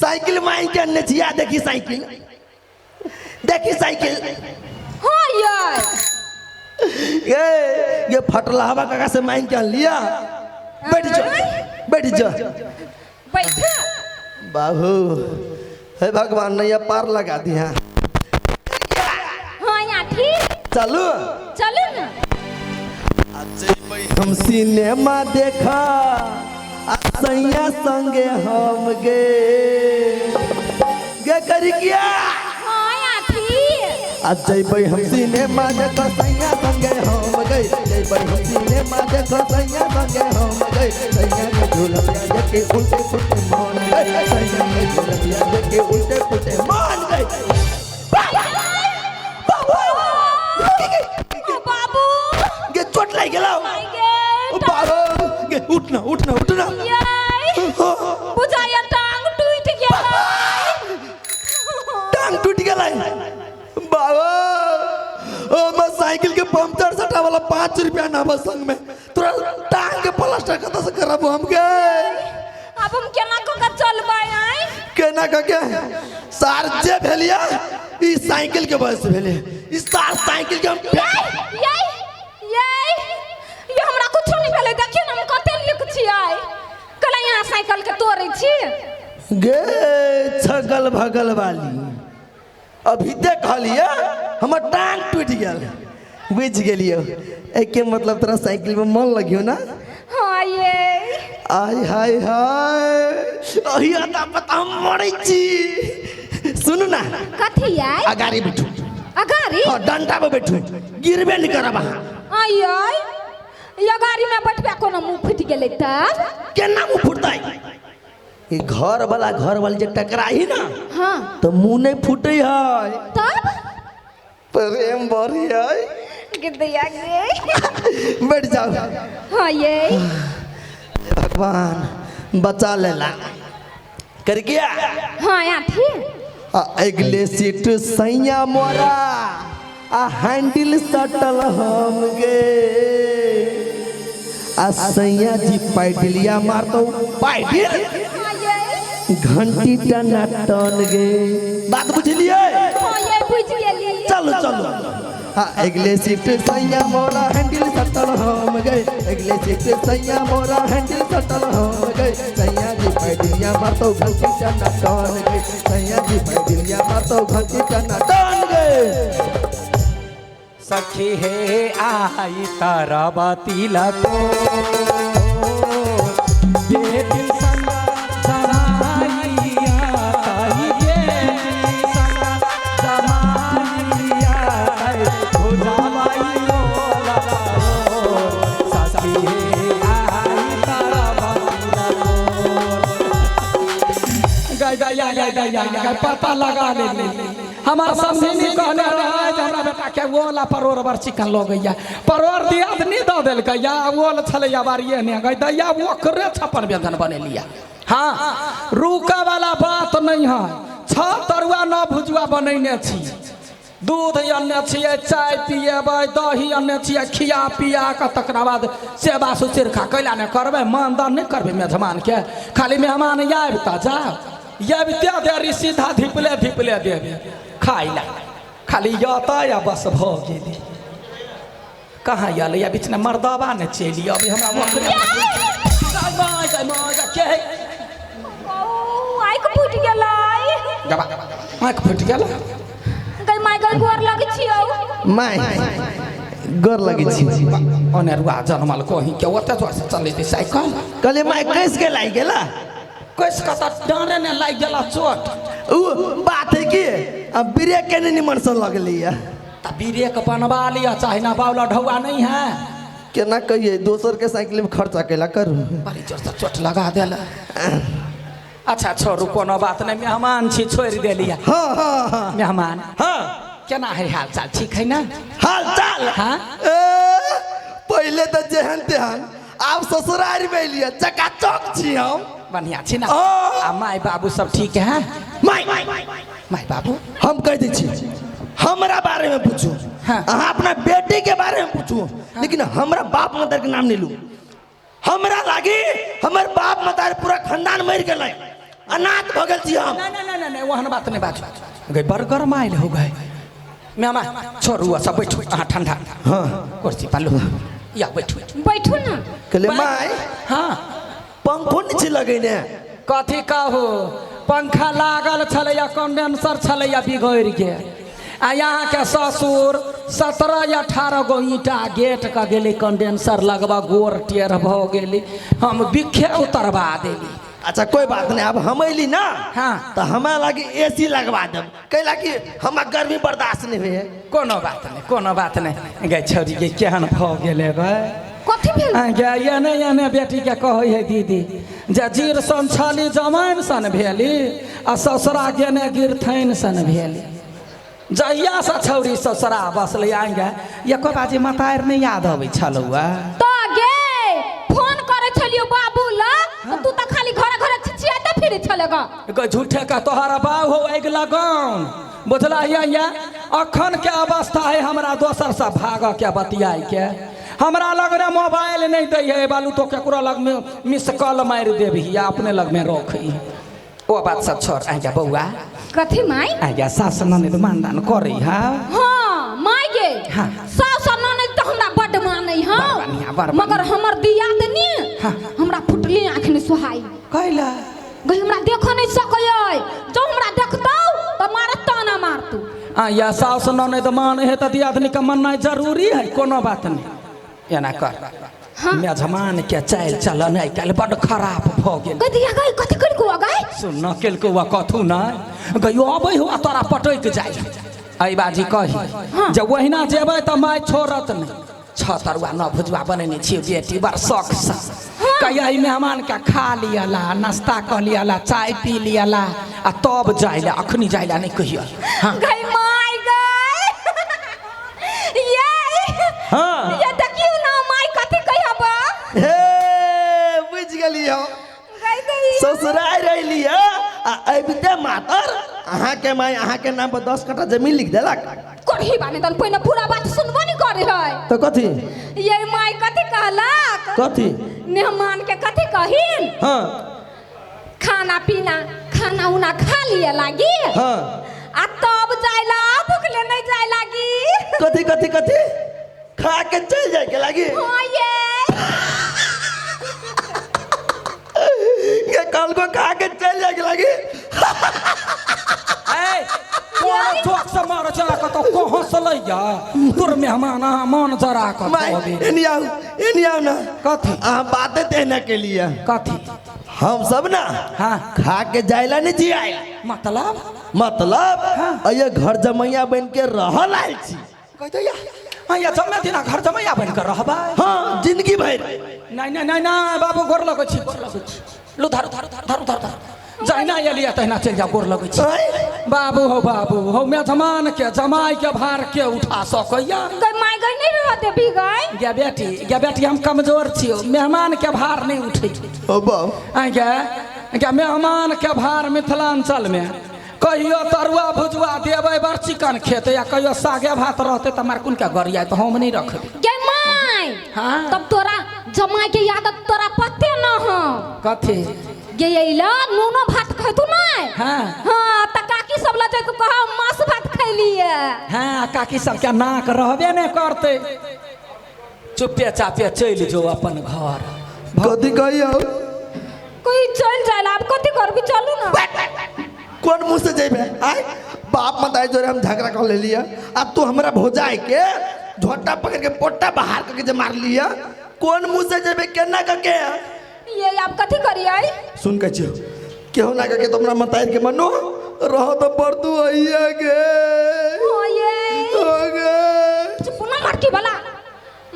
Cycle मांगि के अनने छी। आ देखी साइकिल, देखी साइकिल। हाँ यार। ये फटलहवा काका से मांगि के लिया। बैठ जा, बैठ जा। बैठ। बाबू हे भगवान, नैया पार लगा दिया। हाँ यहाँ ठीक। चलू चलू ना। हम सिनेमा देखा आ सैया संगे हम गे गे करी किया। हाँ यहाँ ठीक। आ जइबै हम सिनेमा देखा सैया संगे हम गए, जइबै हम सिनेमा देखा सैया संगे हम गए, सैया के झूलबिया देखे उल्टे पुल्टे मान गए, सैया के झूलबिया देखे उल्टे पुल्टे मान गए। बाबू गे चोट लागि गेलौ। बाबू गे उठना उठना उठना। बुझाया टांग टूट गेलै। टांग टूट गेलै बाबा। ओ मैं साइकिल के पंचर सटा वाला 5 रुपया ना बस संग में, तोरा टांग के प्लास्टर कतऽ से करब हम के? अब हम केना कऽ के चलबै आइ? केना कऽ के? सार जे भेलिया ई साइकिल के वजह से भेलै। ई सार साइकिल के हम ये ये ये हमरा कुछो नहीं भेलै। देखियौ ने हम कते नीक छियै। कल यहाँ साइकिल के तोड़ै छी। गे छगल भगल वाली, अभी देख लिया हमर टांग टूटि गेल। बुझि गेलियौ, एके मतलब तोरा साइकिल में मन लगियो ना? हाँ ये। आय हाय हाय, अही अता पता हम मरै छी। सुनू ना। कथी आय? अगाड़ी बैठू। अगाड़ी? हाँ, डंडा पर बैठू, गिरबे नहीं करब अहाँ। आय आय, ई अगाड़ी में बैठबे कोनो मुँह फुटि गेलै तब? केना मुँह फुटतै? ई घर वाला घर वाली जे टकराही ना, हाँ, तो मुँह नहीं फूटे है। तब प्रेम बढ़ी है। गिरदैया गे। बैठ जाओ। हाँ ये। भगवान बचा लेला कर गया। हाँ यहाँ ठीक। आ अगले सीट सैया मोरा आ हैंडल सटल हम गे, आ सैया जी पैडलिया मारतो पैडल हाँ ये। घंटी टना टन गे। बात बुझलिए? हाँ ये बुझ गेली। चलो चलो। हाँ अगले सीट सैया मोरा हैंडल सटल हम गए, अगले सीट सैया मोरा हैंडल सटल हम गए, सैया जी पैडलिया मारतो घंटी टना टन गए, सैया जी पैडलिया मारतो घंटी टना टन गए। सखी हे आई ताराबती लगो बेटी संग जमाइया ताई बेटी संग जमाइया ताई भुजाबाई लोला सखी हे आई ताराबती लगो। गाय गाय गाय गाय गाय पता लगा ले। हमार समझी कहने रहे जे हमरा बेटा के ओल आ परोड़ बड़ चिकन लगैया, परोड़ दियादनी दऽ देलकै या ओल छलैया बारिये ने गई दैया ओकरे छप्पन व्यंजन बनेलिया। हाँ रुका वाला बात नहीं है। 6 तरुआ 9 भुजुआ बनैने छी, दूध अनने छियै, चाय पिएबै, दही अनने छियै, खिया पिया कऽ तकरा बाद सेवा सुचिरखा कैला नहि करबै, मानदान नहि करबै मेजबानके? खाली मेहमान आबि तऽ जाउ, आबिते देरी सीधा धिपले धिपले देबै खाइ लए, खाली अतै आ बस भऽ गेलै। कहाँ आयल या बीचमे मर्दबा ने चलि अबै हमरा ओकरे। आँखि फूटि गेलै। आँखि फूटि गेल? गई my गई गोर लगै छियौ। My गोर लगै छी। अनेरुआ जनमल कहीं के ओते जोर से चलै छै साइकिल। कहलियै my कसि के लागि गेला? कसि कऽ तऽ डाँरे ने लागि गेला चोट। उ बात है कि अब ब्रेक के नहीं निमन से लगलैया। तऽ ब्रेक बनवा लिअ चाहे ना, बावला ढौआ नहीं है। केना कहिए दोसर के साइकिल में खर्चा केला करू। बड़ी जोर से चोट लगा देला। अच्छा छोड़ू कोनो बात नहीं, मेहमान छी छोड़ि देलियै। हाँ हाँ हाँ मेहमान। हाँ केना है हाल चाल ठीक है ना? हाल चाल? हाँ पहले तो जेहन तेहन, आब ससुराल में एलियै चकाचक छी हम। बढ़िया छी ना? हाँ। आ माय बाबू सब ठीक है? My my बाबू हम कह दै छी हमरा बारे में पूछू, हाँ। अहाँ अपना बेटी के बारे में पूछू, लेकिन हमरा बाप मदर के नाम नहीं लू। हमरा लागी हमर बाप मदार पूरा खानदान मर गेलै, अनाथ भऽ गेल छी हम। नहीं नहीं नहीं नहीं, ओहन बात नहीं बाजू गई, बड़ गरमाइल हो गए मेहमान। छोड़ू, सब बैठू अहाँ ठंडा। हाँ। कुर्सी पर लू या बैठू। बैठू ना। कहले माय। हाँ। पंखो नहीं छै लगेने। कथी कहू, पंखा लागल छलैया, कंडेंसर छलैया बिगड़ि गेल। आ यहाँके ससुर 17-18 गो ईंटा गेट के गेलै कंडेंसर लगबा, गोर टेढ़ भऽ गेलै, हम बिखे उतरबा देली। अच्छा कोई बात नहीं, अब हम अयली ना। हाँ। तो हमरा लागी एसी लगवा देब, कैला कि हमरा गर्मी बर्दाश्त नहीं होइए। कोनो बात नहीं, कोनो बात नहीं। गे छौड़ी गे, केहन भऽ गेलै गे? कथी भेल? गे एने एने बेटी के कहै है दीदी जे जीर सन छली जमाइन सन भेली आ ससुरा गेने गिरथैन सन भेली। जहिया से छौड़ी ससुरा बसलै आइ गे, एको बाजी मतारि नहि याद अबै छलौआ। तो गे फोन करे छलियो बाबू ला, तू त खाली घरे घरे छिछियाते फिरे छले ग। गे झूठे का तोहरा बाऊ हो आगि लगाउन, बुझला? या अखन के अवस्था है हमरा दोसर से भाग के बतियाई के। हमरा लग रे मोबाइल नहीं दै है बालू, तो केकरो लग में मिस कॉल मारि देबही या अपने लग में रखी। ओ बात सब छोड़ आ जा बौआ। कथी माई? आ जा, सास ननद मानदान करै है। हाँ माई गे। हाँ। सास ननद तो हमरा बड्ड मानै हौ। बड़ बढ़िया, बड़ बढ़िया। मगर हमर दियादनी हाँ। हमरा फुटली आँख नहीं सोहाई। कैला? गई हमरा देखो नहीं सकय, जो हमरा देखतौ त मारत ताना मारतू। आ या सास ननद मानै है त दियादनी के माननाइ जरूरी है। कोनो बात नहीं, एना कर। हाँ। मेजमान के चालि चलन आइ काल्हि बड्ड खराब भऽ गेल। कथी गई, कथी कलको गई? सुन न केलको वा कथू नहि गयो, अबै हुआ तोरा पटकि जाइ। एहि बाजी कही। हाँ। जे ओहिना जेबै तऽ माय छोड़त नहि। 6 तरुआ 9 भुजुआ बनेने छियै बेटी बड़ शौकसँ। हाँ। कहिया ई मेहमान के खा लियला, नाश्ता कऽ लियला, चाय पी लियला आ तब जाइ लए, अखनी जाइ लए नहि कहियो। हाँ। गई माय गई ये। हाँ। ये देखियो ना माय कथी कहबा। हे बुझ गेली हम। गई गई ससुराल रहली है आ अबिते मातर अहाँ के माय अहाँ के नाम पर 10 कट्ठा जमीन लिख देलक। करही बाने तन पहिने पूरा बात सुनबो नहीं करे है। तो कथी? ये माय कथी कहलक? कथी? मेहमान के कथी कहिन? हाँ। खाना पीना खाना उना खा लिया लागी। हाँ। आ तब जाइला, भुखले नहीं जाए लागी। कथी कथी कथी खा के चल जाए के लागी? हाँ ये ये कल को खा के चल जाए के लागी। ए कोन चौक से मार चला कतौ को हंसलैया तोर मेहमान अहाँ मन जरा कऽ माय दऽ एनी आउ, एनी आउ ना। कथी? अहाँ बातें तेना के लिए। कथी? हम सब ना हाँ। खा के जाइला नहीं जी आयल। मतलब? मतलब हाँ। अये घर जमैया बन के रहल आयल छी। कह दैया हाँ, या जमे दिना घर जमैया बन के रहबै। हाँ जिंदगी भरि। नहीं नहीं नहीं नहीं बाबू गोर लगै छी, गोर लगै छी। लू धरू धरू धरू धरू धरू, जहिना एलियै तहिना चलि जाउ, गोर लगै छी। आँय? बाबू हो बाबू हो, मेजमान के जमाई के भार के उठा सकैया? गई माय गई नहीं रह देबी गई। गे बेटी, गे बेटी हम कमजोर छियौ, मेहमान के भार नहीं उठै। ओ बाबू। आँय गे, गे मेहमान के भार मिथिलांचल में कहियो तरुआ भुजुआ देबै बड़ चिकन खेतै, या कहियो सागे भात रहतै तऽ मार कुन के गरियाइ तऽ हम नहि रखबै। गे माय। हाँ। तब तोरा जमाई के आदत तोरा पते न हो। कथी? गे अइला नूनो भात खैतू नहीं? हाँ। हाँ त काकी सब लग जाय तू कह मांस भात खैलिए। हाँ काकी सबके नाक रहबे नहि करतै, चुपे चापे चलि जो अपन घर। कथी कहियौ? कोई चल जाए आब कथी करबी, चलू ना। कोन मुँह से जेबे? आय बाप मताई जोरे हम झगड़ा कर लेलिए, अब तू हमरा भौजाई के झोटा पकड़ के पोटा बाहर करके जे मार लिया, कोन मुँह से जेबे केना करके? ये आप कथी करियै? सुन के छियो केहू ना करके तो हमरा मताई के मनो रहो तो परतू आइया गे। हो ये हो गे। चुप ना मटकी वाला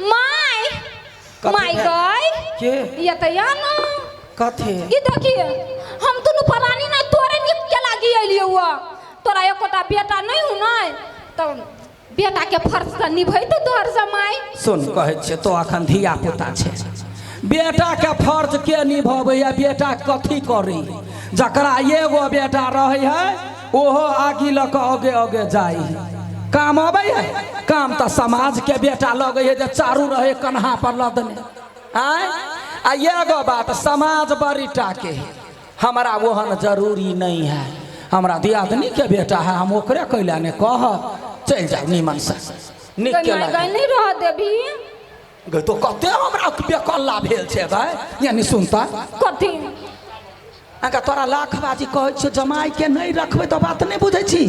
my my गई के ये त या ना कथी? ई देखिए हम दुनू परानी ना तोरे निक के लागी अइलियो हुआ, तोरा एकोटा बेटा नहीं हु नै त बेटा के फर्ज त निभैतो तोहर जमाई। सुन कहै छियै तो अखन धिया पुता छै, बेटा के फर्ज के निभबैया? बेटा कथी करी? जकरा एगो बेटा रहै है ओहो आगि लऽ कऽ आगे आगे जाइ है, काम अबै है? काम तऽ समाज के बेटा लगै है जे चारू रहै कन्हा पर लदने। आँय आ एगो बात समाज बड़ी टाके है, हमरा ओहन जरूरी नहीं है। हमरा दियादनी के बेटा है, हम ओकरे कैला ने कह चलि जाउ नीमन से नीक के गई लागे। नहीं रह देबी। गई तो कते हमरा बेकल्ला भेल छै भाई, यानी सुनता कथी? अहाँके तोरा लाख बाजी कहै छियौ जमाई के नहीं रखबै तऽ बात नहि बुझै छी।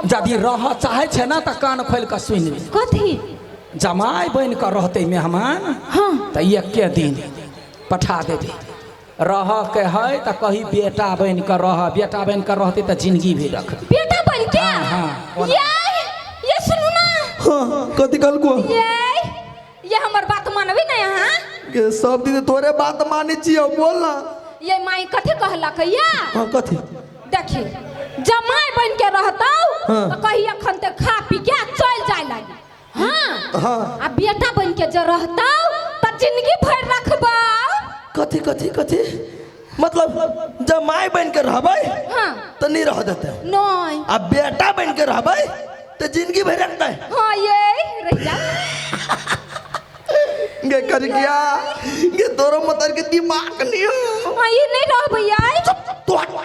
यदि रह चाहै छै ने तऽ कान खोलि कऽ सुनि ले। कथी? जमाई बनि कऽ रहतै मेहमान। हाँ। तऽ एके दिन पठा देबै। रह के है तऽ कही बेटा बनि कऽ रह, बेटा बनि कऽ रहतै तऽ जिंदगी भी रखबै। बेटा बन के? हाँ। ये सुनू ना। हाँ, कथी कहलको? ये हमर बात मानबी ना यहाँ? के सब दिन तोरे बात मानै छियौ, बोल ना। ये माई कथी कहलक या? हाँ कथी? देखी जमाई बन के रहतौ। हाँ। तो कही अखन ते खा पी के चल जाय लागी। हाँ। हाँ। आ बेटा बन के जे रहतौ त जिंदगी भर रखबौ। कथी कथी कथी मतलब जमाई बन के रहबै? हाँ। तो नहीं रह देते। नहीं। आ बेटा बन के रहबै तो जिंदगी भर रखते। हाँ ये रह जा। गे कर गया गे तोरो मतलब के दिमाग नहीं हो। हाँ ये नहीं रहबै यार। तो हट।